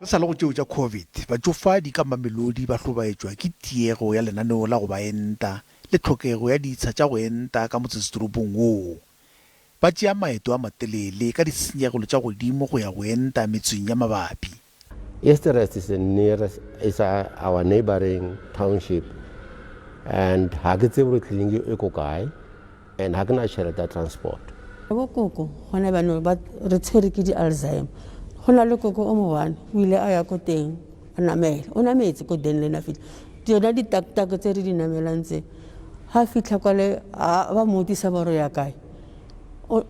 Re sa le go tšeo tša Covid, batšofadi ka Mamelodi ba hlobaetšwa ke tiego ya lenaneo la go ba enta le tlhokego ya ditsha tša go enta ka motsesetoropong woo. Ba tšea maeto a matelele ka ditshenyegelo tša godimo go ya go enta metseng ya mabapi. Eersterust is the nearest, is our neighboring township and ga ke tsebe gore tleliniki e ko kae and ga ke na tšhelete ya transport. Bo koko gona bjano ba re tshwere ke di-Alzheimer. Go na le koko o mo one o ile a ya ko teng a namela, o nametse ko Denlyn a fitlha tsona di-tak-tak tse re di namelang tse, ga fitlha kwale ba mmotisa ba re o ya kae,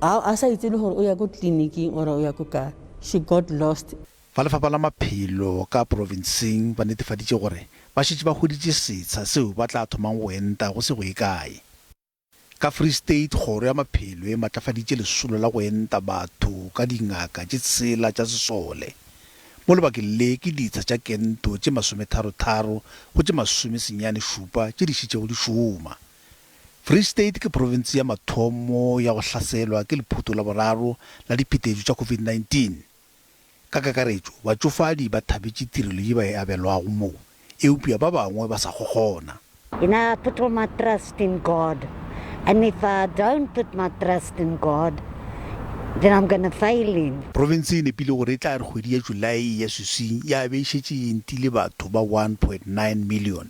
a sa itse le gore o ya ko tleliniking or o ya ko kae, she got lost. Ba Lefapha la Maphelo ka profenseng ba netefaditše gore ba šetše ba hweditše setsha seo ba tla thomang go enta go se go ye kae. Ka Free State, Kgoro ya Maphelo e matlafaditše lesolo la go enta batho ka dingaka tše tshela tša sesole. Mo lebakeng le ke ditsha tša kento tše masometharotharo go tše masomesenyane-šupa tše di šetšego di šoma. Free State ke profense ya mathomo ya go hlaselwa ke lephoto la boraro la diphetetšo tša COVID-19. Ka kakaretšo, batšofadi ba thabetše tirelo ye ba e abelwago mo, eupša ba bangwe ba sa kgokgona. You know, I put all my trust in God, and if I don't put my trust in God, then I'm gonna fail him. Profense e nepile gore e tla re kgwedi ya Julae e eya swiswing ya be e šetše e entile batho ba 1.9 million.